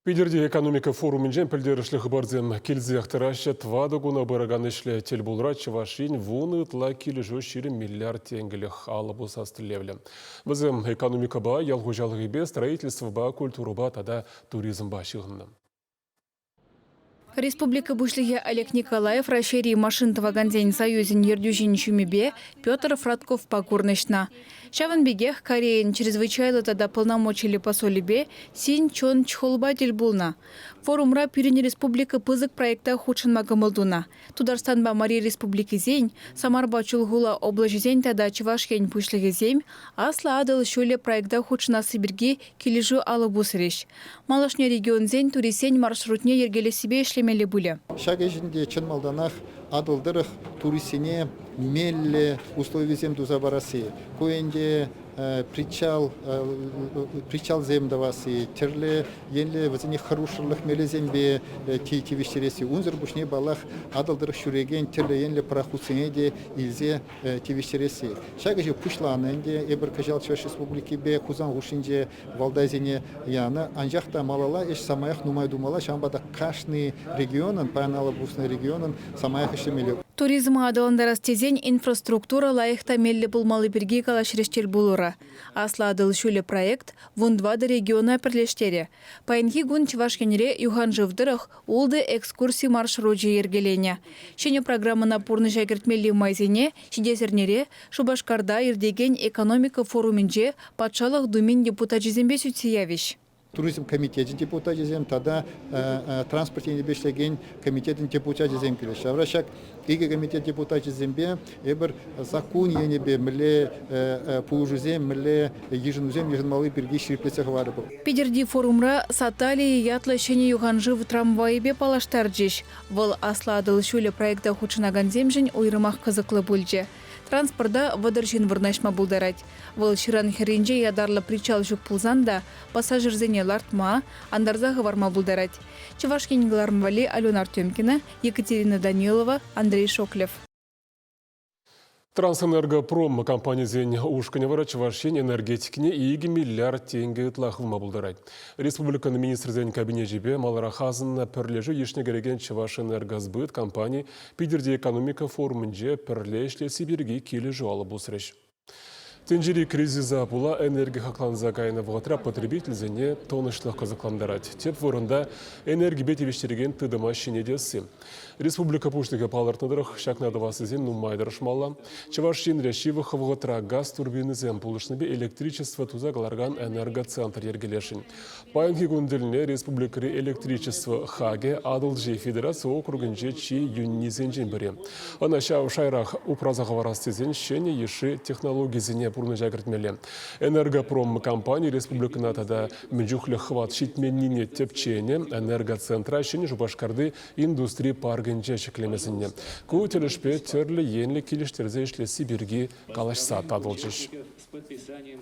Питӗрти экономика форумӗнчен пӗлтерӗшлӗ хыпарсем килсех тӑраҫҫӗ. Тӑватӑ куна пыракан ӗҫлӗ тӗлпулура Чӑваш Ен вунӑ ытла килӗшӳ 20 миллиард тенкӗлӗх алӑ пусас тӗллевлӗ. Вӗсем экономикӑпа, ял хуҫалӑхӗпе, строительствӑпа, культурӑпа тата туризмпа ҫыхӑннӑ. Республика Пуҫлӑхӗ Олег Николаев Раҫҫейри машин тӑвакансен союзӗн ертӳҫин ҫумӗпе Петр Фродковпа курнӑҫнӑ. Ҫавӑн пекех Корейӑн чрезвычайлӑ тата полномочиллӗ посолӗпе Син Чон Чхолпа тӗл пулнӑ. Форумра пирӗн республика пысӑк проекта хутшӑнма кӑмӑл тунӑ. Тутарстанпа Мари Республикисен, Самарпа Чулхула облаҫӗсен тата Чӑваш Ен пуҫлӑхӗсем Аслӑ Атӑл ҫулӗ проекта хутшӑнасси пирки килӗшӳ алӑ пусрӗҫ. Малашне регионсен туристсен маршрутне йӗркелессипе ӗҫлемелле пулӗ. Ҫак ӗҫӗн те чӑн малтанах Атӑл тӑрӑх туристсене меллӗ условисем туса парасси. Ку ӗнтӗ причал, причалсем тӑвасси, тӗрлӗ енлӗ вӗсене хӑрушсӑрлӑх мелӗсемпе тивӗҫтересси. Унсӑр пуҫне, паллах, Атӑл тӑрӑх ҫӳрекен тӗрлӗ енлӗ пӑрахутсене те илсе тивӗҫтересси. Ҫак ӗҫе пуҫланӑ ӗнтӗ. Эпир кӑҫал Чӑваш Республикипе Хусан хушшинче валдайсене янӑ. Анчах та малалла ӗҫ самаях нумай тумалла. Ҫавӑнпа та кашни регионӑн, паян алӑ пуснӑ регионӑн самаях ӗҫлемелле. Туризма аталантарас тесен инфраструктура лайӑх та меллӗ пулмалли пирки калаҫрӗҫ тӗлпулура. Аслӑ Атӑл ҫулӗ проект вунтӑватӑ региона пӗрлештерӗ. Паянхи кун Чӑваш Енре юханшыв тӑрӑх ултӑ экскурси маршручӗ йӗркеленӗ. Ҫӗнӗ программӑна пурнӑҫа кӗртмелли майсене ҫитес эрнере Шупашкарта иртекен экономика форумӗнче Патшалӑх Думин депутачӗсемпе сӳтсе явӗҫ. Туризм комитечӗн депутачӗсем тата транспорт енӗпе ӗҫлекен комитетӑн депутачӗсем килеҫҫӗ. Ҫавра ҫак икӗ комитет депутачӗсемпе эпир саккун енӗпе мӗнле пулӑшусем, мӗнле йышӑнусем йышӑнмалли пирки ҫирӗплетсе хӑварӑпӑр. Питӗрти форумра Саталия ятлӑ ҫӗнӗ юханшыв трамвайӗпе паллаштарчӗҫ. Вӑл Аслӑ Атӑл ҫулӗ проекта хутшӑнакансемшӗн уйрӑмах кӑсӑклӑ пулчӗ. Транспорта 30 ҫын вырнаҫма пултарать. Вӑл ҫыран хӗрринче ятарлӑ причал ҫук пулсан та пассажирсене лартма, антарса хӑварма пултарать. Чӑваш Ен кӑларӑм валли Алена Артемкина, Екатерина Данилова, Андрей Шоклев. Трансэнергопром компанисен ушкӑнӗ вара Чӑваш Ен энергетикине 2 миллиард тенкӗ ытла хывма пултарать. Республикӑн Министрсен Кабинечӗпе маларах асӑннӑ пӗрлешӳ йышне кӗрекен Чӑвашэнергосбыт компани Питӗрти экономика форумӗнче пӗрле ӗҫлесси пирки килӗшӳ алӑ пусрӗҫ. Тӗнчери кризиса пула энерги хакланса кайнӑ вӑхӑтра потребительсене тӑнӑҫлӑх кӑсӑклантарать. Тӗп вырӑнта энергипе тивӗҫтерекен тытӑма ҫӗнетесси. Республика Пуҫлӑхӗ палӑртнӑ тӑрӑх, ҫакна тӑвас тесен нумай тӑрӑшмалла. Чӑваш Енре ҫывӑх вӑхӑтра газ турбинисем пулӑшнипе электричество туса кӑларакан энергоцентр йӗркелесшӗн. Паянхи кун тӗлне республикӑри электричество хакӗ Атӑлҫи федераци округӗнче чи йӳннисенчен пӗри. Ӑна ҫав шайрах упраса хӑварас тесен ҫӗнӗ йышши технологисене пурнӑҫа кӗртмелле. Энергопром компани республикӑна тата мӗн чухлӗ хӑват ҫитменнине тӗпченӗ, энергоцентра Ҫӗнӗ Шупашкарти индустри паркӗнче ҫӗклеме сӗннӗ. Ку тӗлӗшпе тӗрлӗ енлӗ килӗштерсе ӗҫлесси пирки калаҫса татӑлчӗҫ.